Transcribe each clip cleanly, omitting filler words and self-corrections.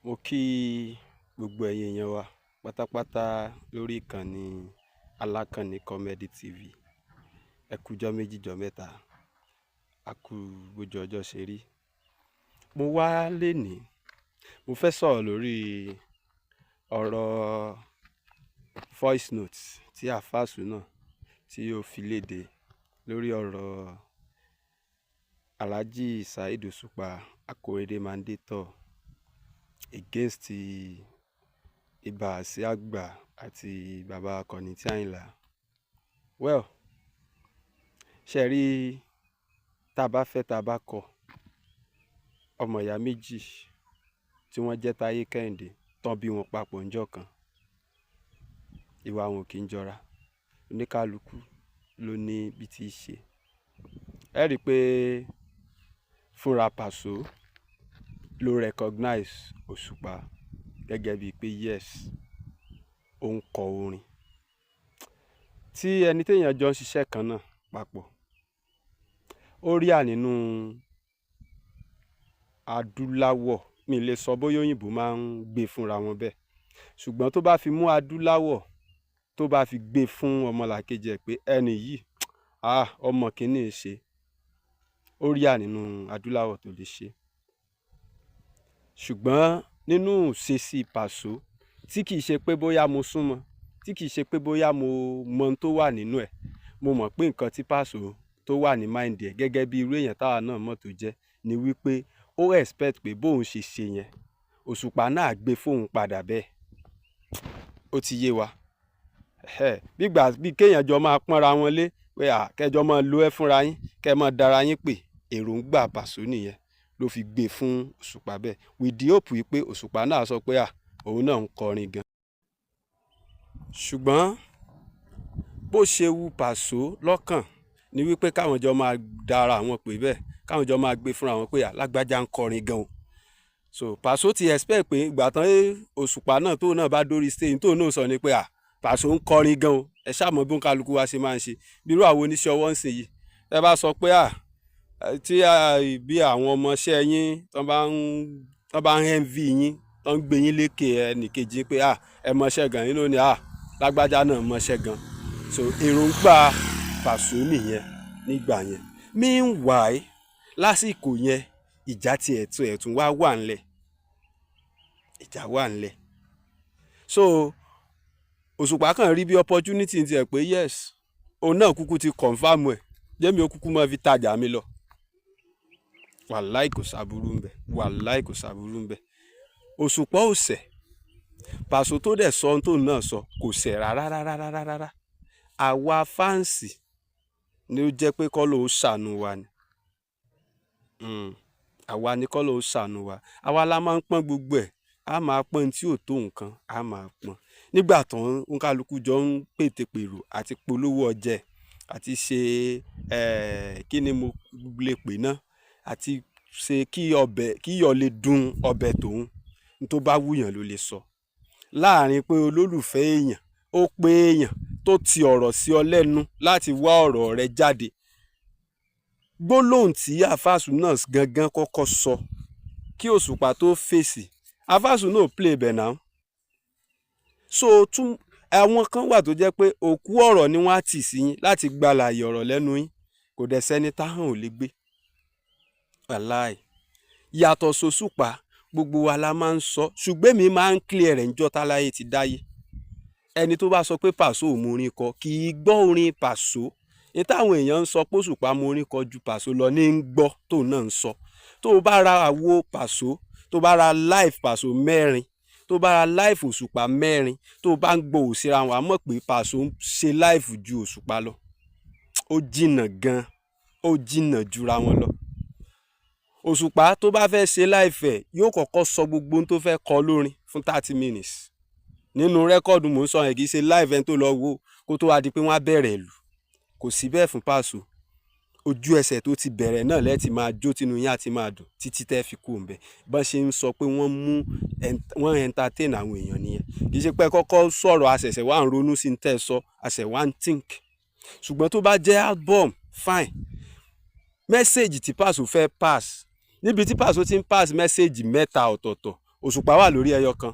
Mo kí gbogbo ẹ̀yin èèyàn wa pátápátá lórí ìkànnì Alákànní Comedy TV. Ẹ kú jọ́ méjì, jọ́ mẹ́ta, a kú bójú ọjọ́ ṣe rí. Mo wá lénìí, mo fẹ́ sọ̀rọ̀ lórí ọ̀rọ̀ voice note tí Alfa Suna tí ó fi léde lórí ọ̀rọ̀ Alhaji Saheed Òṣùpá Akorede Mandétọ̀ against Ìbà Àsíá Àgbà àti bàbá Kollington Àyìnlá. Well, ṣe rí, tá a bá fẹ́, tá a bá kọ̀, ọmọ ìyá méjì tí wọ́n jẹ́ Táyé Kẹ́hìndé tán bí wọn papọ̀ ńjọ́ kan, ìwà wọn ò kí ń jọra. Oníkálukú ló ní bí tí í ṣe. Ẹ rí i pé fúnra Pàṣọ ló recognize Òṣùpá gẹ́gẹ́ bíi pé yes, ó ń kọ orin tí ẹni téèyàn jọ ń ṣiṣẹ́ kan náà papọ̀. Ó rí à nínú adúláwọ̀, mi lè sọ bóyá òyìnbó máa ń gbé fúnra wọn bẹ́ẹ̀, ṣùgbọ́n tó bá fi mú adúláwọ̀, tó bá fi gbé fún ọmọlàkejì ẹ̀ pé ẹni yìí, ah, ọmọ kìíní ṣe, ó rí à nínú adúláwọ̀ tó lè ṣe. Ṣùgbọ́n nínú ìṣesí Pàṣọ, tí kìí ṣe pé bóyá mo súnmọ́, tí kìí ṣe pé bóyá mo mọ ohun tó wà nínú ẹ̀, mo mọ̀ pé nǹkan tí Pàṣọ tó wà ní mind ẹ̀, gẹ́gẹ́ bí irú èèyàn táwa náà mọ̀ tó jẹ́, ni wípé ó expect pé bóun ṣe ṣe yẹn, Òṣùpá náà gbé fóun padà bẹ́ẹ̀. Ó ti yé wa bígbà bí kéèyàn jọ máa pọ́nra wọn lé pé à kẹjọ máa lo ẹ́ fúnra yín, kẹ́ máa dára yín pè. Èròǹgbà Pàṣọ nìyẹn ló fi gbé fún Òṣùpá bẹ́ẹ̀, with the hope wípé Òṣùpá náà sọ pé à òun náà ń kọrin gan. Ṣùgbọ́n bó ṣe wu Pàṣọ lọ́kàn ni wípé káwọn jọ máa dára àwọn pè bẹ́ẹ̀, káwọn jọ máa gbé fúnra wọn pé à lágbájá ń kọrin gan o. So Pàṣọ ti expect pé ìgbà tán Òṣùpá náà tóun náà bá dórí stage, tóun náà sọ ni pé à Pàṣọ ń kọrin gan o. Ẹ ṣáà mọ̀ bí kálukú wa ṣe máa ń ṣe, bí irú àwọn oníṣẹ́ ọwọ́ ń sìn yìí. Ẹ bá sọ pé à tí bí àwọn ọmọọṣẹ́ yín tán bá ń envy yín, tán ń gbé yín lékè ẹnìkejì pé à ẹ mọṣẹ́ gan, yín ló ní à lágbájá náà mọṣẹ́ gan. So èròǹgbà Pàṣọ nìyẹn nígbà yẹn. Meanwhile, lásìkò yẹn, ìjà tí ẹ̀tún ẹ̀tún wá wà ńlẹ̀, ìjà wà ńlẹ̀. So Òṣùpá kàn rí bí opportunity tiẹ̀ pé yes, òun náà kúkú ti confirm ẹ̀, jẹ́mi ó kúkú máa fi tajà mi lọ. Wàláì, kò sábúrú ńbẹ. Wàláì, kò sábúrú ńbẹ. Òṣùpá ò ṣẹ̀. Pàṣọ tó dẹ̀ sọ ohun tóun náà sọ kò ṣẹ̀ rárá rárá rárá rárá. Àwa fans ni ó jẹ́ pé kọ́ ló ṣàánú wa ni. Àwa ni kọ́ ló ṣàánú wa. Àwa la máa ń pọ́n gbogbo ẹ̀, a máa pọ́n tí ò tó nǹkan, a máa pọ́n nígbà tó ń kálukú jọ ń pètèpèrò àti polówó ọjà ẹ̀ àti ṣe, kí ni mo lè pè náà, àti ṣe kí ọbẹ̀ kí iyọ̀ lè dùn ọbẹ̀ tòun. Ní tó bá wúyàn ló lè sọ láàrin pé olólùfẹ́ èèyàn ó pé èèyàn tó ti ọ̀rọ̀ sí ọ lẹ́nu láti wá ọ̀rọ̀ rẹ jáde. Gbólóhùn tí Alfa Suna gangan kọ́kọ́ sọ kí Òṣùpá tó fèsì, Alfa Suna ò play ibẹ̀ náà. So tún àwọn kan wà tó jẹ́ pé òkú ọ̀rọ̀ ni wọ́n á tì sí yín láti gbalàyè ọ̀rọ̀ lẹ́nu yín. Kò dẹ̀ sẹ́ni táhàn ò lè gbé. Wàláì, yàtọ̀ sóṣùpá, gbogbo wa la máa ń sọ, ṣùgbọ́n èmi máa ń clear rẹ̀ níjọ́ táláyé ti dáyé. Ẹni tó bá sọ pé Pàṣọ ò mọ orin kọ, kì í gbọ́ orin Pàṣọ. Ní táwọn èèyàn ń sọ pé Òṣùpá mọ orin kọ ju Pàṣọ lọ ní ń gbọ́ tóun náà ń sọ. Tó o bá ra àwo Pàṣọ, tó bá ra live Pàṣọ mẹ́rin, tó bá ra live Òṣùpá mẹ́rin, tó bá ń gbọ́ òsíra wọn, á mọ̀ pé Pàṣọ ń ṣe live ju Òṣùpá lọ. Ó jìnnà gan, ó jìnnà jura wọn lọ. Òṣùpá tó bá fẹ́ ṣe live ẹ̀, yóò kọ́kọ́ sọ gbogbo ohun tó fẹ́ kọ lórin fún 30 minutes nínú record. Mò ń sọ yẹn, kì í ṣe live ẹni tó lọ wo kó tó wá di pé wọ́n á bẹ̀rẹ̀ ìlú. Kò sí bẹ́ẹ̀ fún Pàṣọ. Ojú ẹsẹ̀ tó ti bẹ̀rẹ̀ náà lẹ́ẹ̀tì máa jó, tínú yín á ti máa dùn títí tẹ́ fi kú òǹbẹ̀. Bọ́n ṣe ń sọ pé wọ́n mú wọ́n entertain àwọn èèyàn nìyẹn. Kì í ṣe pé kọ́kọ́ sọ̀rọ̀, àṣẹ̀ṣẹ̀ wà ń ronú sí tẹ́ ẹ sọ, àṣẹ̀ wà ń think. Ṣùgbọ́n tó bá jẹ́ album, fine. Message tí Pàṣọ fẹ́ pass, níbi tí Pàṣọ ti ń pass message mẹ́ta ọ̀tọ̀ọ̀tọ̀, Òṣùpá wà lórí ẹyọ kan,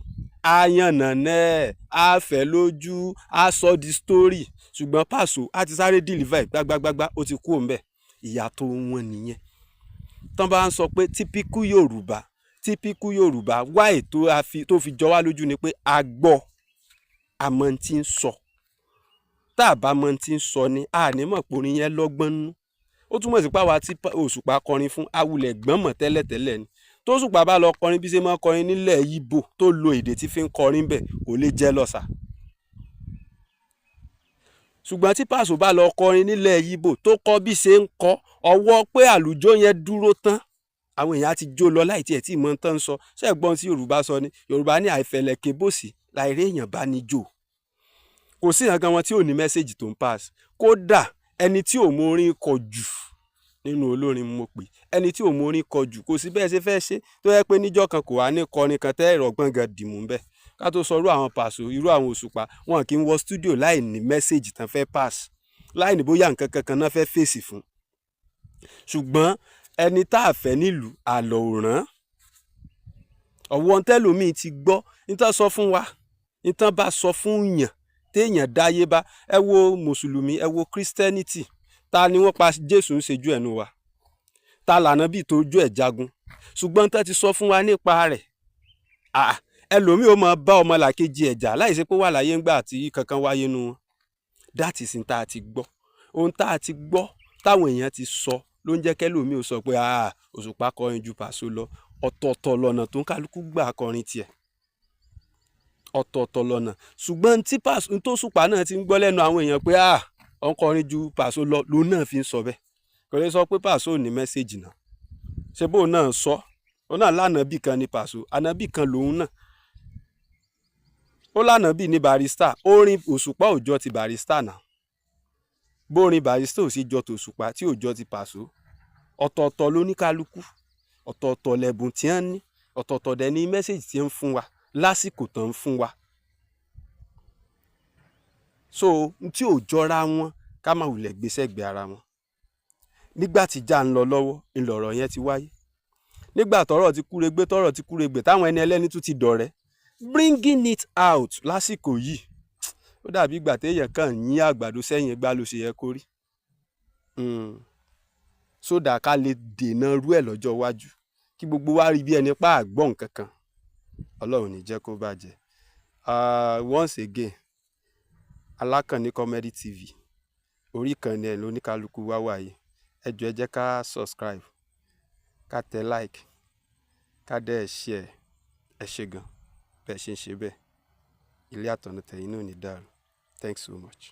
á yànnà náà, á fẹ́ lójú, á sọ di story. Ṣùgbọ́n Pàṣọ á ti sáré deliver gbágbágbágbá, ó ti kú òun bẹ́ẹ̀. Ìyàtọ̀ wọn nìyẹn. Tán bá ń sọ pé typical Yorùbá, typical Yorùbá why tó fi jọ wá lójú ni pé a gbọ́, àmọ́ tí ń sọ. Tá a bá mọ tí ń sọ ni a ní mọ̀ pé orin yẹn lọ́gbọ́n nú. Ó túmọ̀ sí páwa tí Òṣùpá kọrin fún awulẹ̀ gbọ́n mọ̀ tẹ́lẹ̀tẹ́lẹ̀ ni. Tó Òṣùpá bá lọ kọrin bí ṣe máa kọrin nílẹ̀ Ìgbò, tó lo èdè tí fi ń kọrin bẹ̀, kò lè jẹ́ lọ́sà. Ṣùgbọ́n tí Pàṣọ bá lọ kọrin nílẹ̀ Ìgbò, tó kọ́ bí ṣe ń kọ, ọwọ́ pé àlùjọ yẹn dúró tán, àwọn èèyàn á ti jó lọ láì tiẹ̀ tí ìmọ̀ tán ń sọ. Ṣé ẹ̀gbọ́n tí Yorùbá sọ ni? Yorùbá ní àìfẹ̀lẹ̀ kébòsì láìrí èèyàn bá ní jò. Kò sí nǹkan wọn tí ò ní message tó ń pass. Kódà ẹni tí ò mọ orin kọ jù nínú olórin, mo pè ẹni tí ò mọ orin kọ jù, kò sí bẹ́ẹ̀ ṣe fẹ́ ṣe tó yẹ pé níjọ́ kan kò wá ní kọrin kan tẹ́ ẹ̀rọ gbọ̀ngàn dìmú bẹ́ẹ̀. Ká tó sọ irú àwọn Pàṣọ, irú àwọn Òṣùpá, wọn kì í wọ studio láì ní message tán fẹ́ pass, láì ní bóyá nǹkan kankan náà fẹ́ fèsì fún. Ṣùgbọ́n ẹni tá a fẹ́ nílùú àlọ́ òràn, ọ̀wọ́n tẹ́lòmíì ti gbọ́ nítorí sọ fún wa, nítorí bá sọ fún yàn téèyàn dáyé bá. Ẹ wo Mùsùlùmí, ẹ wo Christianity. Ta ni wọ́n pa Jésù ń ṣe ju ẹnu wa? Ta lànà bíi tójú ẹ̀ jagun? Ṣùgbọ́n tán ti sọ fún wa nípa rẹ̀, ẹlòmíì ó máa bá ọmọlàkejì ẹ̀ jà láì ṣe pé wà láyé ńgbà tí kankan wáyé nu wọn. That is tá a ti gbọ́. Ohun tá a ti gbọ́ táwọn èèyàn ti sọ ló ń jẹ́ kẹ́lòmíì ó sọ pé Òṣùpá kọrin ju Pàṣọ lọ. Ọ̀tọ̀ọ̀tọ̀ lọ́nà tó ń kálukú gbà kọrin tiẹ̀, ọ̀tọ̀ọ̀tọ̀ lọ́nà. Ṣùgbọ́n tí tó Òṣùpá náà ti ń gbọ́ lẹ́nu àwọn èèyàn pé ó ń kọrin ju Pàṣọ lọ, lòun náà fi ń sọ bẹ́ẹ̀. Kò lè sọ pé Pàṣọ ò ní message náà. Ṣé bóun náà sọ? Òun náà lánàbì kan ní Pàṣọ, ànábì kan lòun náà. Ó lánàbì ní Barrister. Orin Òṣùpá ò jọ ti Barrister náà. Bórin Barrister ò sì jọ tòṣùpá, tí ò jọ ti Pàṣọ. Ọ̀tọ̀ọ̀tọ̀ lóníkálukú, ọ̀tọ̀ọ̀tọ̀ lẹ̀bùn tí wọ́n ní, ọ̀tọ̀ọ̀tọ̀ dẹ̀ ní message tí ń fún wa lásìkò tán ń fún wa. So tí ò jọra wọn, ká má wulẹ̀ gbé sẹ́gbẹ̀ẹ́ ara wọn. Nígbà tí ìjà ń lọ lọ́wọ́ ńlọrọ̀ yẹn ti wáyé, nígbà tọ́rọ̀ ti kúregbé, tọ́rọ̀ ti kúregbè, táwọn ẹni ẹlẹ́ni tún ti dọ̀rẹ́, bringing it out lásìkò yìí, ó dàbí ìgbà téèyàn kàn yín àgbàdo sẹ́yìn igbá ló ṣe yẹ kó rí, sódà ká lè dènà rú ẹ̀ lọ́jọ́ iwájú, kí gbogbo wa rí bí ẹni pa àgbọ̀n kankan. Ọlọ́run ní jẹ́ kó bàjẹ́. Once again, Alákànní Comedy TV, orí ìkànnì ẹ̀ lóníkálukú wá wà yìí. Ẹ jọ̀ọ́, ẹ jẹ́ ká subscribe, ká tẹ like, ká dẹ̀ share. Ẹ ṣé gan bẹ́ẹ̀ ṣe ń ṣe bẹ́ẹ̀. Ilé àtọ̀nà tẹ̀yìn náà ò ní dàrú. Thanks so much.